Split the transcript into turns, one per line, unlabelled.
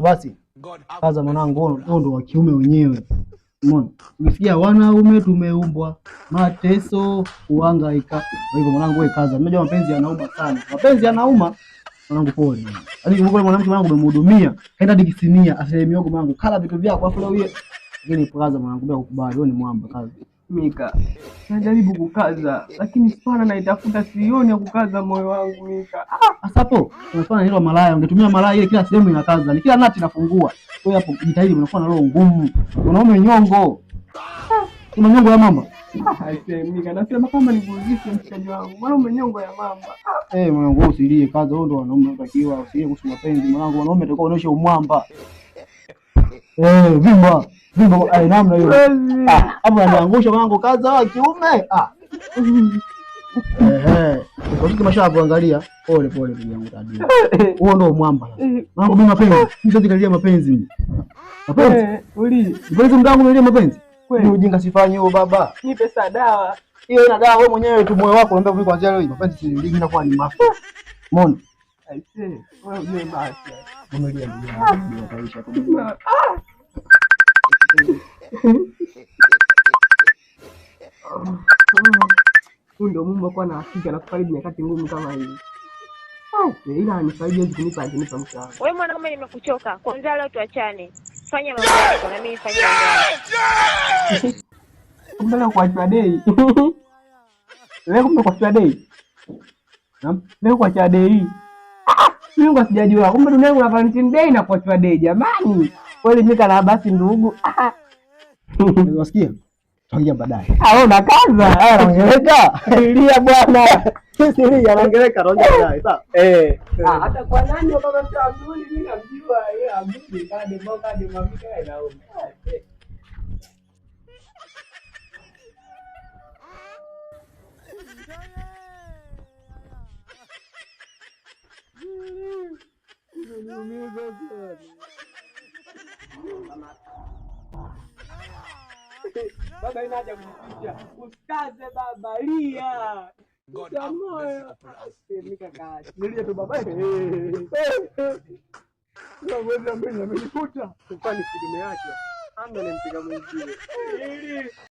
Basi kaza mwanangu, huo ndo wa kiume wenyewe. Umeona? Ukisikia wanaume tumeumbwa mateso kuhangaika. Kwa hivyo mwanangu, wewe kaza. Unajua mapenzi yanauma sana. Mapenzi yanauma. Mwanangu pole. Yaani yule mwanamke mwanangu umemhudumia, kaenda hadi kisinia, asile miogo mwanangu, kala vitu vyako afu leo yeye. Lakini kaza mwanangu, bila kukubali, wewe ni mwamba, kaza.
Mika, najaribu kukaza lakini spana naitafuta sioni ya kukaza moyo wangu Mika.
Ah, sasa hapo unafanya hilo malaya, ungetumia malaya ile kila sehemu inakaza, ni kila nati inafungua. Wewe hapo jitahidi, unakuwa na roho ngumu. Mwanaume nyongo. Kuna nyongo ya mamba.
Aisee, Mika, nasema kama nikuuzishe mshikaji wangu. Mwanaume nyongo ya mamba.
Eh, mwanangu wewe usilie, kaza, wewe ndo wanaume unatakiwa, usilie kuhusu mapenzi mwanangu, wanaume atakuwa unaonyesha umwamba. Eh, vimba, vimba, eh, namna hiyo. Ah, hapo ananiangusha mwanangu, kaza wa kiume. Ah. Eh, kwa mashavu angalia. Pole pole ndugu yangu tadia. Huo ndo mwamba sasa. Mwanangu mimi mapenzi, mimi siwezi kalia mapenzi mimi. Mapenzi?
Eh, uli.
Mpenzi mdangu nilie mapenzi?
Kweli.
Ni ujinga sifanyi huo baba.
Nipe saa dawa.
Hiyo ina dawa wewe mwenyewe tu moyo wako unaambia kuanzia leo mapenzi si ligi inakuwa ni mafi. Umeona?
Aisee, wewe ujue basi.
Vumilia ndugu yangu, utaisha tu.
Huyu ndio Mungu akuwa na hakika na kufariji nyakati ngumu kama hizi. Ila anifariji hawezi kunipa angenipa mshahara.
Wewe mwanaume, nimekuchoka. Kwanza leo tuachane. Fanya mambo yako na mimi nifanye mambo yangu.
Kumbe leo kuachwa dei. Leo kumbe kuachwa dei.
Naam.
Leo kuachwa dei. Mimi kwa sijajua. Kumbe duniani kuna Valentine Day na kuachwa dei jamani. Kweli Mika na basi ndugu.
Unasikia? Tutaongea baadaye.
Ah, wewe unakaza.
Ah, naongeleka.
Lia bwana.
Sisi lia naongeleka, tuongea baadaye. Sawa.
Eh. Ah, hata kwa nani kama mtu Abduli mimi namjua yeye Abduli kade mboka kade mabika inauma. Baba ina haja kujificha. Usikaze baba, lia. Moyo. Mika kazi.
Nilie tu baba. Amenikuta.
Kwani kidume yake. Anga nimpiga mwenzie.